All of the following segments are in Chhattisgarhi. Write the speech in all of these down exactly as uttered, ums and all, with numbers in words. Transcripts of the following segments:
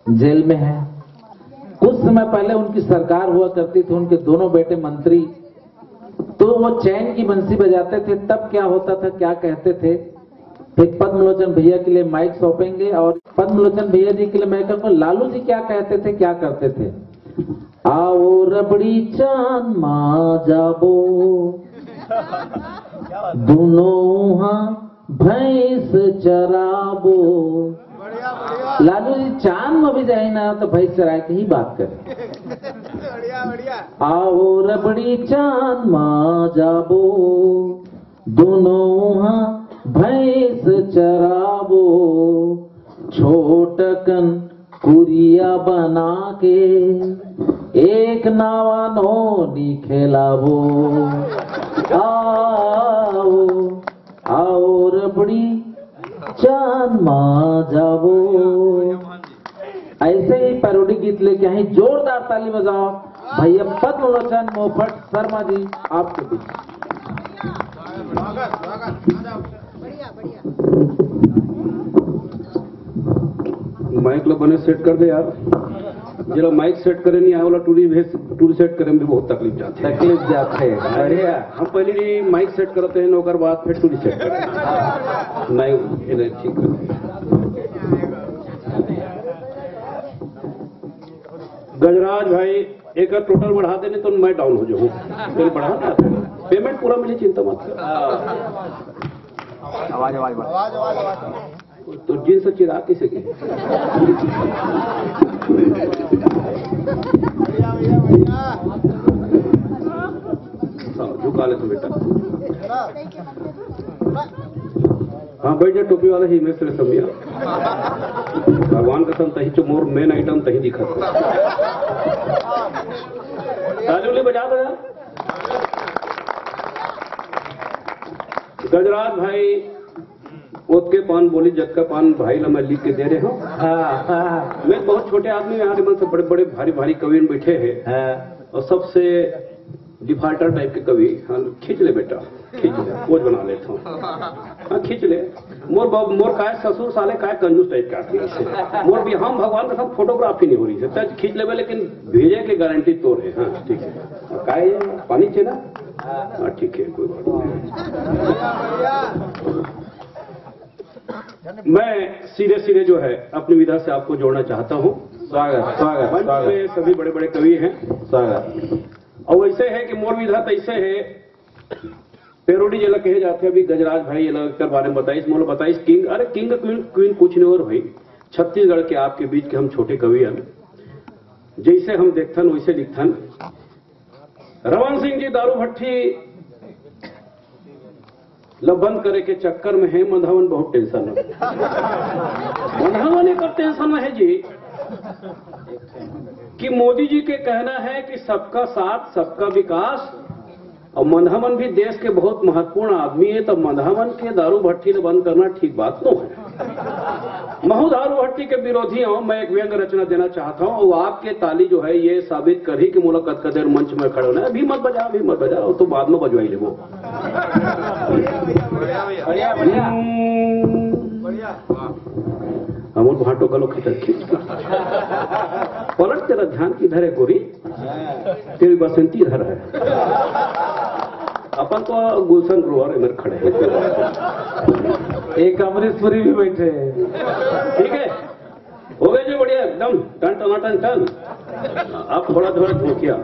जेल में है। कुछ समय पहले उनकी सरकार हुआ करती थी, उनके दोनों बेटे मंत्री, तो वो चैन की बंसी बजाते थे, तब क्या होता था, क्या कहते थे। फिर पद्मलोचन भैया के लिए माइक सौंपेंगे और पद्मलोचन भैया जी के लिए मैं कहूँगा, लालू जी क्या कहते थे, क्या करते थे? आओ रबड़ी चांद मा जाबो, दोनों हाथ भैंस चराबो। लालू जी चांद में भी जाए ना तो भैंस चराए के ही बात करे। आओ रबड़ी चांद मा जाबो, दोनों हाथ भैंस चराबो। छोटकन कुरिया बना के एक नावा नोनी खेलाबो। आओ, आओ रबड़ी चांद मा जाबो। ऐसे ही पैरोडी गीत लेके आए, जोरदार ताली बजाओ भैया पद्मलोचन मोफट शर्मा जी आपके बीच। माइक ला बने सेट कर दे यार। जरा माइक सेट करे नहीं आए वाला टूरी भेज, टूरी सेट करे में भी बहुत तकलीफ जाती है। तकलीफ जाते हैं। बढ़िया। हम पहले ही माइक सेट करते हैं, ओकर बाद फिर टूरी सेट करते हैं। माइक इधर ठीक करते हैं। गजराज भाई, एक टोटल बढ़ा देने तो मैं डाउन हो जाऊँ। फिर बढ़ा ना, पेमेंट पूरा मिले, चिंता मत कर। आवाज, आवाज, आवाज। तो जिन से चिरा किसे के? हाँ, झुका ले तो बेटा। हाँ, बैठ जा, टोपी वाला ही मैं तेरे समझिया। भगवान कसम, तही तो मोर मेन आइटम तही दिखत। ताली उली बजा दो यार। गजराज भाई, ओतके पान बोली, जतका पान भाई ला मैं लिख के दे रहे हूँ। हाँ, हाँ। मैं बहुत छोटे आदमी, यहाँ मन से बड़े बड़े भारी भारी कवि बैठे हैं। हाँ। और सबसे डिफाल्टर टाइप के कवि। हाँ, खींच ले बेटा, खींच ले, पोज बना लेता हूँ। हाँ, खींच ले। मोर बाब, मोर काय ससुर साले काय कंजूस टाइप का आदमी है। मोर भी हम भगवान का सब फोटोग्राफी नहीं हो रही है, तब खींच लेबे, लेकिन भेजे के गारंटी तोर है। हाँ, ठीक है। काय पानी चाहिए ना? हाँ, ठीक है, कोई बात नहीं। मैं सीधे सीधे जो है अपनी विधा से आपको जोड़ना चाहता हूँ। स्वागत, स्वागत, मंच स्वागत। में सभी बड़े बड़े कवि हैं। स्वागत। और वैसे है कि मोर विधा तो ऐसे है, पैरोडी जेला कहे जाते हैं। अभी गजराज भाई जेला एकर बारे में बताइस, मोला बताइस किंग, अरे किंग क्वीन, क्वीन कुछ नहीं और भाई, छत्तीसगढ़ के आपके बीच के हम छोटे कवि हन, जैसे हम देखथन वैसे लिखथन। रमन सिंह जी दारू भट्टी ल बंद करे के चक्कर में है, मंधावन बहुत टेंशन है। मंधावन एक टेंशन में है जी कि मोदी जी के कहना है कि सबका साथ, सबका विकास, और मंधावन भी देश के बहुत महत्वपूर्ण आदमी है, तो मंधावन के दारू भट्टी ल बंद करना ठीक बात नो है। महू दारू भट्टी के विरोधी हूँ, मैं एक व्यंग रचना देना चाहता हूँ, वो आपके ताली जो है ये साबित करही कि मोला कतका देर मंच में खड़े होना है। अभी मत बजा, अभी मत बजा, वो तो बाद में बजवाई लेबो। बढ़िया, बढ़िया। हम्म। बढ़िया। हमर भाटो कलो खिचक खींच। पलट तेरा ध्यान किधर है गोरी? तेरी बसंती इधर है। अपन तो गुलशन ग्रोवर इधर खड़े हैं। एक अमरीश पुरी भी बैठे हैं। ठीक है, हो गए जी, बढ़िया एकदम टन टना टन टन। अब थोड़ा थोड़ा झोंकिया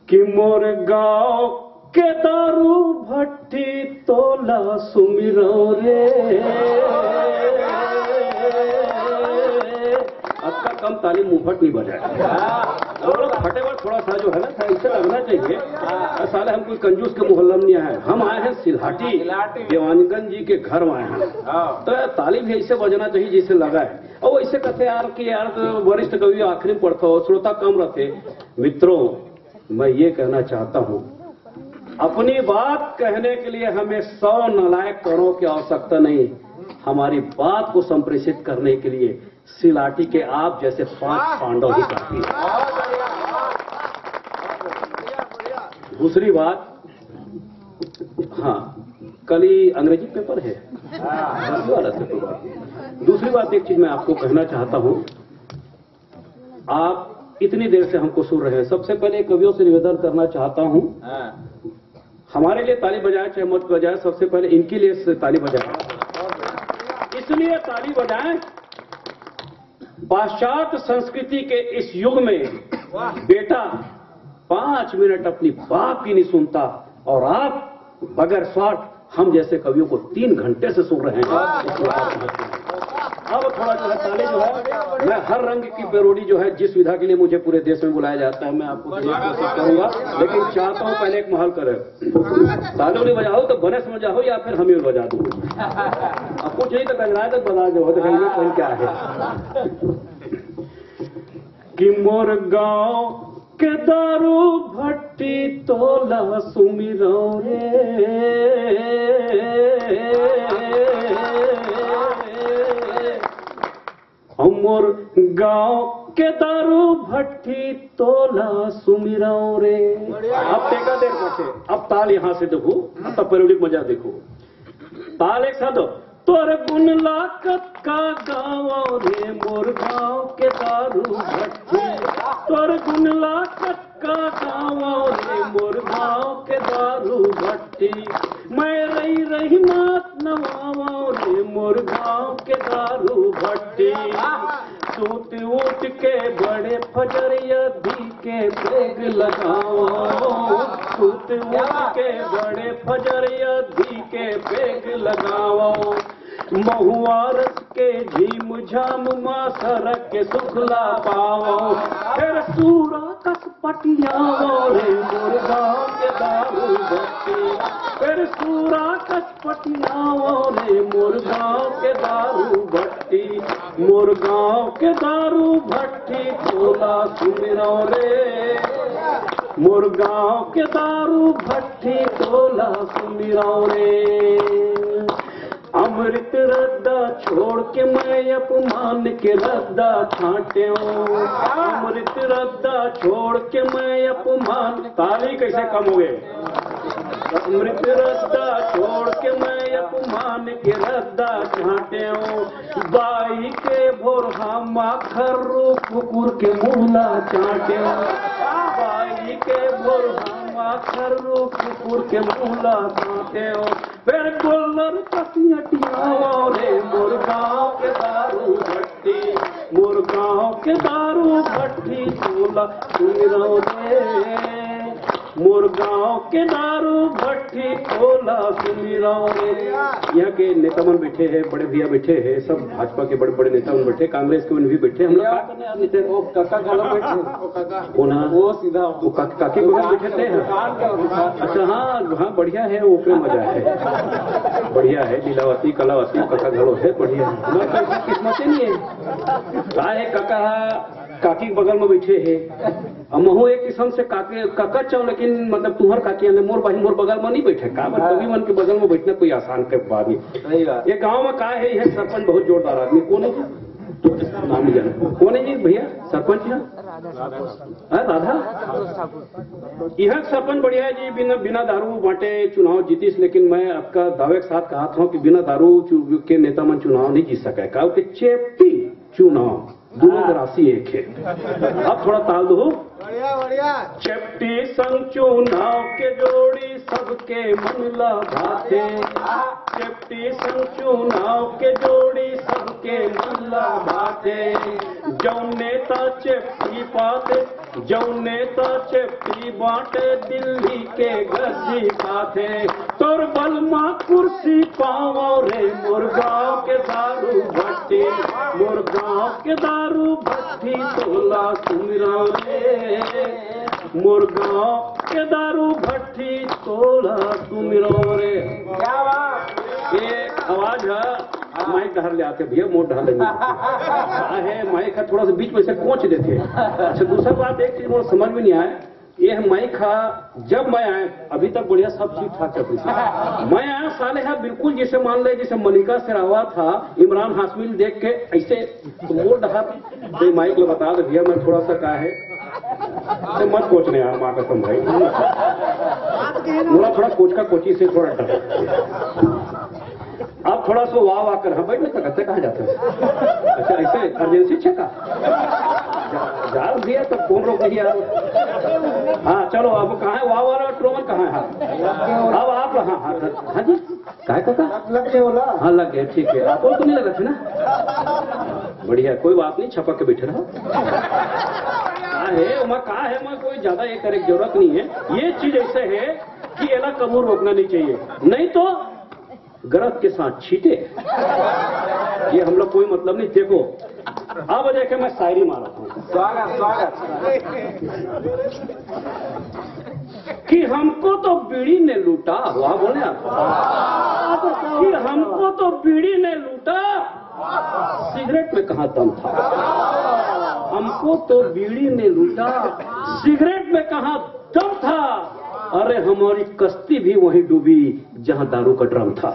कि मोर गांव के दारू भट्टी तोला सुमिरो रे। अतका कम ताली मुफट नहीं बजाए। और फटे बार थोड़ा सा जो है ना, ऐसे लगना चाहिए, "अरे साले, हम कोई कंजूस के मोहल्ला में नहीं आए हैं, हम आए हैं सिलहाटी, सिलहाटी। देवानगंज जी के घर में आए हैं।" हाँ। तो यार, ताली भी ऐसे बजना चाहिए जैसे लगा है। और ऐसे कहते यार कि यार, तो वरिष्ठ कवि आखिरी में पढ़ता हो, श्रोता कम रहते। मित्रों, मैं ये कहना चाहता हूँ, अपनी बात कहने के लिए हमें सौ नालायक करों की आवश्यकता नहीं, हमारी बात को संप्रेषित करने के लिए सिलाटी के आप जैसे पांच पांडव ही काफी है। दूसरी बात, हाँ, कल ही अंग्रेजी पेपर है, दसवीं वाला से कोई बात नहीं। दूसरी बात, एक चीज मैं आपको कहना चाहता हूँ, आप इतनी देर से हमको सुन रहे हैं, सबसे पहले कवियों से निवेदन करना चाहता हूँ, हमारे लिए ताली बजाएं चाहे मत बजाएं, सबसे पहले इनके लिए ताली बजाएं। इसलिए ताली बजाएं, पाश्चात्य संस्कृति के इस युग में बेटा पांच मिनट अपनी बाप की नहीं सुनता, और आप बगैर स्वार्थ हम जैसे कवियों को तीन घंटे से सुन रहे हैं। अब थोड़ा जो है, ताली जो है, मैं हर रंग की पैरोडी जो है, जिस विधा के लिए मुझे पूरे देश में बुलाया जाता है, मैं आपको देने की कोशिश करूंगा, लेकिन चाहता हूं पहले एक महल करे। ताली नहीं बजाओ तो बने समझ जाओ, या फिर हम ही बजा दूंगा। अब कुछ नहीं तो गजराए तो बजा दो, तो कहेंगे कौन क्या है। कि मोर गांव के दारू भट्टी तोला सुमिरव रे। हमर गांव के दारू भट्टी तोला सुमिरव रे। अब टेका देर बचे, अब ताल यहां से देखो, अब तो पैरोडी मजा देखो। ताल एक साथ दो। तोर गुण ला कतका गावव रे मोर गांव के दारू भट्टी, तोर गुण ला कतका गावव रे मोर गांव के दारू भट्टी। मैं रही रही मात नवावव रे मोर गांव के दारू भट्टी। सूत उठ के बड़े फजर यदि के पेग लगावव, सूत उठ के बड़े फजर यदि के पेग लगावव। महुआ रस के झीम झाम मा सरग के सुखला पावव। फेर सूरा कस पटियावव रे मोर गांव के दारू भट्टी, फेर सूरा कस पटियावव रे मोर गांव के दारू भट्टी। मोर गांव के दारू भट्टी तोला सुमिरव रे, मोर गांव के दारू भट्टी तोला सुमिरव रे। अमृत रद्दा छोड़ के मैं अपमान के रद्दा छांटेव, अमृत रद्दा छोड़ के मैं अपमान, ताली कैसे कम हो गए? अमृत रद्दा छोड़ के मैं अपमान के रद्दा छांटेव। बाई के भोरहा मा खर्रू कुकुर के मुहला चांटेव। बाई के भोरहा मा खर्रू कुकुर के मुहला चांटेव। फेर गोल्लर कसियटियावव रे मोर गांव के दारू भट्टी, मोर गांव के दारू भट्टी तोला सुमिरव रे। मोर गांव के दारू भट्टी तोला सुमिरव रे। यहाँ के नेता मन बैठे हैं, बड़े भैया बैठे हैं, सब भाजपा के बड़े बड़े नेता मन बैठे, कांग्रेस के मन भी बैठे। हम लोग क्या करने आते थे? वो काका घलो बैठे। वो काका। कौन है? वो सीधा वो का-, काकी बगल बैठे थे? दुकान का, दुकान का। अच्छा, हाँ हाँ, बढ़िया है, ओकरे मजा है। बढ़िया है, लीलावती कलावती काका घलो है, बढ़िया है। हमर तो ऐसा किस्मत ही नहीं है। का है काका, काकी के बगल में बैठे है। अब महू एक किस्म से काके, काका चाहो, लेकिन मतलब तुम्हार काकी आने मोर बाही मोर बगल में नहीं बैठे। का बात, कवि मन के बगल में बैठना कोई आसान के बात नहीं। सही बात। ये गांव में का है, ये सरपंच बहुत जोरदार आदमी। कौन है? नाम नहीं जाना। कौन है जी भैया सरपंच है? हाँ, राधा। यहाँ सरपंच बढ़िया है जी, बिना, बिना दारू बांटे चुनाव जीतीस, लेकिन मैं आपका दावे के साथ कहा था कि बिना दारू चु-, के नेता मन चुनाव नहीं जीत सके। का के चेपटी चुनाव, दोनों के राशि एक है। अब थोड़ा ताल दो। बढ़िया, बढ़िया। चेपटी संग चुनाव के जोड़ी सबके मन ला भाथे। चेपटी संग चुनाव के जोड़ी सबके मन ला भाथे। जौन नेता चेपटी पाथे, जौन नेता चेपटी बांटे, दिल्ली के गद्दी पाथे। तोर बल मा कुर्सी पावव रे, मोर गांव के दारू भट्टी, मोर गांव के दारू भट्टी तोला सुमिरव रे, मोर गांव के दारू भट्टी तोला सुमिरव रे। क्या बात। ये आवाज है, माइक डहर ले आते भैया, मोर डहर ले नहीं आते। का है, माइक है, थोड़ा सा बीच में से कोच देते। अच्छा, दूसरा बात, एक चीज मुझे समझ में नहीं आया, ये माइक है, जब मैं आया, अभी तक बढ़िया सब ठीक ठाक चल रही थी। मैं आया, साले है बिल्कुल जैसे मान ले, जैसे मलिका शेरावत था, इमरान हाशमी देख के ऐसे तो मोर डहर। तो माइक ला बता दे भैया, मैं थोड़ा सा का है, तो मत कोचने यार, माँ कसम भाई, मोला थोड़ा कोच का कोची से थोड़ा डर। अब थोड़ा सा वाह वाह कर, हाँ, बैठ ना सकते, कहाँ जाते हैं? अच्छा, ऐसे अर्जेंसी छक्का? जा, जा दिया, तब कौन रोक नहीं यार? हाँ, चलो, अब कहाँ है वाह वाला ट्रोमन, कहाँ है? हाँ, अब आप, हाँ, हाँ, हाँ जी, कहाँ है काका? लग गए बोला। हाँ, लग गए, ठीक है। आप तो नहीं लगा थे ना? बढ़िया, कोई बात नहीं, छपक के बैठे रहो। कहाँ है, वहाँ कहाँ है, वहाँ कोई ज्यादा ये करे की जरूरत नहीं है। ये चीज ऐसे है कि एला कबूर रोकना नहीं चाहिए, नहीं तो गरज के साथ छीटे। ये हम लोग कोई मतलब नहीं। देखो, अब देखे, मैं शायरी मारा हूँ। स्वागत, स्वागत। कि हमको तो बीड़ी ने लूटा, वाह बोले आप, कि हमको तो बीड़ी ने लूटा, सिगरेट में कहाँ दम था? हमको तो बीड़ी ने लूटा, सिगरेट में कहाँ दम था? अरे, हमारी कश्ती भी वहीं डूबी, जहाँ दारू का ड्रम था।